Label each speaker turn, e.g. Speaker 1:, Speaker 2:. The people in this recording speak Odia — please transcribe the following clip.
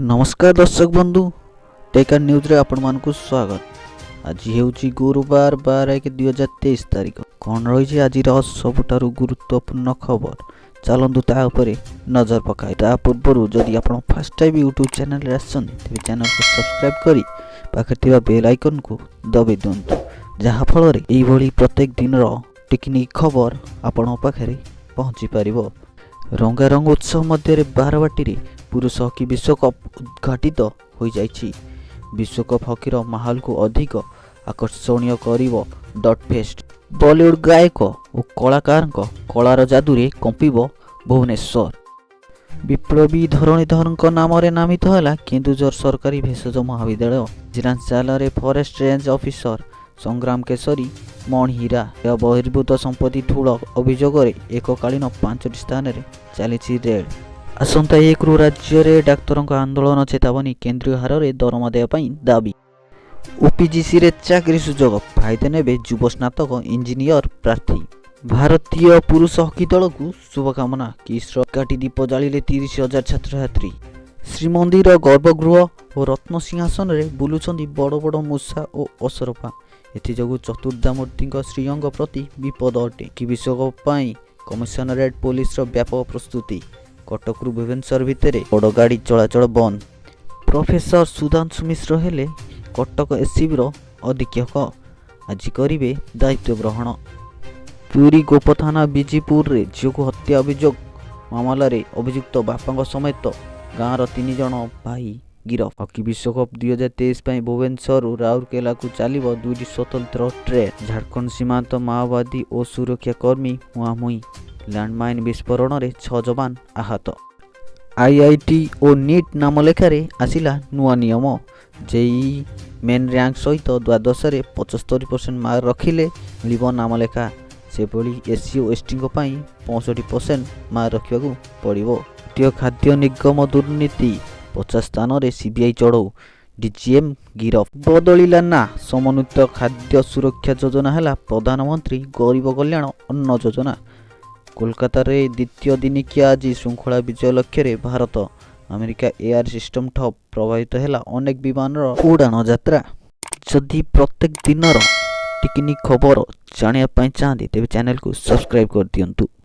Speaker 1: ନମସ୍କାର ଦର୍ଶକ ବନ୍ଧୁ, ଟେକ୍ ଆଣ୍ଡ ନ୍ୟୁଜ୍ରେ ଆପଣମାନଙ୍କୁ ସ୍ୱାଗତ। ଆଜି ହେଉଛି ଗୁରୁବାର, 12/1/2023 ତାରିଖ। କ'ଣ ରହିଛି ଆଜିର ସବୁଠାରୁ ଗୁରୁତ୍ୱପୂର୍ଣ୍ଣ ଖବର, ଚାଲନ୍ତୁ ତା ଉପରେ ନଜର ପକାଇ। ତା ପୂର୍ବରୁ ଯଦି ଆପଣ ଫାର୍ଷ୍ଟ ଟାଇମ୍ ୟୁଟ୍ୟୁବ୍ ଚ୍ୟାନେଲରେ ଆସିଛନ୍ତି, ତେବେ ଚ୍ୟାନେଲକୁ ସବସ୍କ୍ରାଇବ୍ କରି ପାଖରେ ଥିବା ବେଲ୍ ଆଇକନ୍କୁ ଦବାଇ ଦିଅନ୍ତୁ, ଯାହାଫଳରେ ଏଇଭଳି ପ୍ରତ୍ୟେକ ଦିନର ଟିକିନିଖି ଖବର ଆପଣଙ୍କ ପାଖରେ ପହଞ୍ଚି ପାରିବ। ରଙ୍ଗାରଙ୍ଗ ଉତ୍ସବ ମଧ୍ୟରେ ବାରବାଟୀରେ ପୁରୁଷ ହକି ବିଶ୍ୱକପ୍ ଉଦ୍ଘାଟିତ ହୋଇଯାଇଛି। ବିଶ୍ୱକପ୍ ହକିର ମାହୋଲକୁ ଅଧିକ ଆକର୍ଷଣୀୟ କରିବ ଡଟ୍ ଫେଷ୍ଟ। ବଲିଉଡ୍ ଗାୟକ ଓ କଳାକାରଙ୍କ କଳାର ଯାଦୁରେ କମ୍ପିବ ଭୁବନେଶ୍ୱର। ବିପ୍ଳବୀ ଧରଣୀଧରଙ୍କ ନାମରେ ନାମିତ ହେଲା କେନ୍ଦୁଝର ସରକାରୀ ଭେଷଜ ମହାବିଦ୍ୟାଳୟ। ଭିଜିଲାନ୍ସ ଜାଲରେ forest range officer Sangram Keshari ମଣିହୀରା। ବହିର୍ଭୂତ ସମ୍ପତ୍ତି ଠୁଳ ଅଭିଯୋଗରେ ଏକକାଳୀନ ପାଞ୍ଚଟି ସ୍ଥାନରେ ଚାଲିଛି ରେଡ୍। ଆସନ୍ତା 1ରୁ ରାଜ୍ୟରେ ଡାକ୍ତରଙ୍କ ଆନ୍ଦୋଳନ ଚେତାବନୀ, କେନ୍ଦ୍ରୀୟ ହାରରେ ଦରମା ଦେବା ପାଇଁ ଦାବି। ଓପିଜିସିରେ ଚାକିରି ସୁଯୋଗ ଫାଇଦା ନେବେ ଯୁବ ସ୍ନାତକ, ଇଞ୍ଜିନିୟର ପ୍ରାର୍ଥୀ। ଭାରତୀୟ ପୁରୁଷ ହକି ଦଳକୁ ଶୁଭକାମନା। କିସ୍ର କାଟି ଦୀପ ଜାଳିଲେ 30,000 ଛାତ୍ରଛାତ୍ରୀ। ଶ୍ରୀମନ୍ଦିର ଗର୍ଭଗୃହ ଓ ରତ୍ନସିଂହାସନରେ ବୁଲୁଛନ୍ତି ବଡ଼ ବଡ଼ ମୂଷା ଓ ଅସରପା। ଏଥିଯୋଗୁଁ ଚତୁର୍ଦ୍ଧାମୂର୍ତ୍ତିଙ୍କ ଶ୍ରୀଅଙ୍ଗ ପ୍ରତି ବିପଦ ଅଟେ। ହକି ବିଶ୍ୱକପ୍ ପାଇଁ କମିଶନରେଟ୍ ପୋଲିସର ବ୍ୟାପକ ପ୍ରସ୍ତୁତି। କଟକରୁ ଭୁବନେଶ୍ୱର ଭିତରେ ବଡ଼ ଗାଡ଼ି ଚଳାଚଳ ବନ୍ଦ। ପ୍ରଫେସର ସୁଧାଂଶୁ ମିଶ୍ର ହେଲେ କଟକ ଏସ୍ସିବିର ଅଧୀକ୍ଷକ, ଆଜି କରିବେ ଦାୟିତ୍ୱ ଗ୍ରହଣ। ପୁରୀ ଗୋପ ଥାନା ବିଜିପୁରରେ ଝିଅକୁ ହତ୍ୟା ଅଭିଯୋଗ ମାମଲାରେ ଅଭିଯୁକ୍ତ ବାପାଙ୍କ ସମେତ ଗାଁର ତିନି ଜଣ ଭାଇ ଗିରଫ। ହକି ବିଶ୍ୱକପ୍ 2023 ପାଇଁ ଭୁବନେଶ୍ୱରରୁ ରାଉରକେଲାକୁ ଚାଲିବ ଦୁଇଟି ସ୍ୱତନ୍ତ୍ର ଟ୍ରେନ୍। ଝାଡ଼ଖଣ୍ଡ ସୀମାନ୍ତ ମାଓବାଦୀ ଓ ସୁରକ୍ଷା କର୍ମୀ ମୁହାଁମୁହିଁ, ଲ୍ୟାଣ୍ଡମାଇନ୍ ବିସ୍ଫୋରଣରେ ଛଅ ଯବାନ ଆହତ। ଆଇଆଇଟି ଓ ନିଟ୍ ନାମଲେଖାରେ ଆସିଲା ନୂଆ ନିୟମ। ଜେଇଇ ମେନ୍ ର୍ୟାଙ୍କ ସହିତ ଦ୍ୱାଦଶରେ 75% ମାର୍କ ରଖିଲେ ମିଳିବ ନାମଲେଖା। ସେଭଳି ଏସ୍ସି ଓ ଏସ୍ଟିଙ୍କ ପାଇଁ 65% ମାର୍କ ରଖିବାକୁ ପଡ଼ିବ। ଭାରତୀୟ ଖାଦ୍ୟ ନିଗମ ଦୁର୍ନୀତି, 50 ସ୍ଥାନରେ ସିବିଆଇ ଚଢ଼ଉ, ଡିଜିଏମ୍ ଗିରଫ। ବଦଳିଲା ନା, ସମନ୍ୱିତ ଖାଦ୍ୟ ସୁରକ୍ଷା ଯୋଜନା ହେଲା ପ୍ରଧାନମନ୍ତ୍ରୀ ଗରିବ କଲ୍ୟାଣ ଅନ୍ନ ଯୋଜନା। କୋଲକାତାରେ ଦ୍ୱିତୀୟ ଦିନିକିଆ ଆଜି ଶୃଙ୍ଖଳା ବିଜୟ ଲକ୍ଷ୍ୟରେ ଭାରତ। ଆମେରିକା ଏୟାର ସିଷ୍ଟମ ଠପ୍, ପ୍ରଭାବିତ ହେଲା ଅନେକ ବିମାନର ଉଡ଼ାଣ ଯାତ୍ରା। ଯଦି ପ୍ରତ୍ୟେକ ଦିନର ଟିକିନିଖି ଖବର ଜାଣିବା ପାଇଁ ଚାହାନ୍ତି, ତେବେ ଚ୍ୟାନେଲକୁ ସବସ୍କ୍ରାଇବ୍ କରିଦିଅନ୍ତୁ।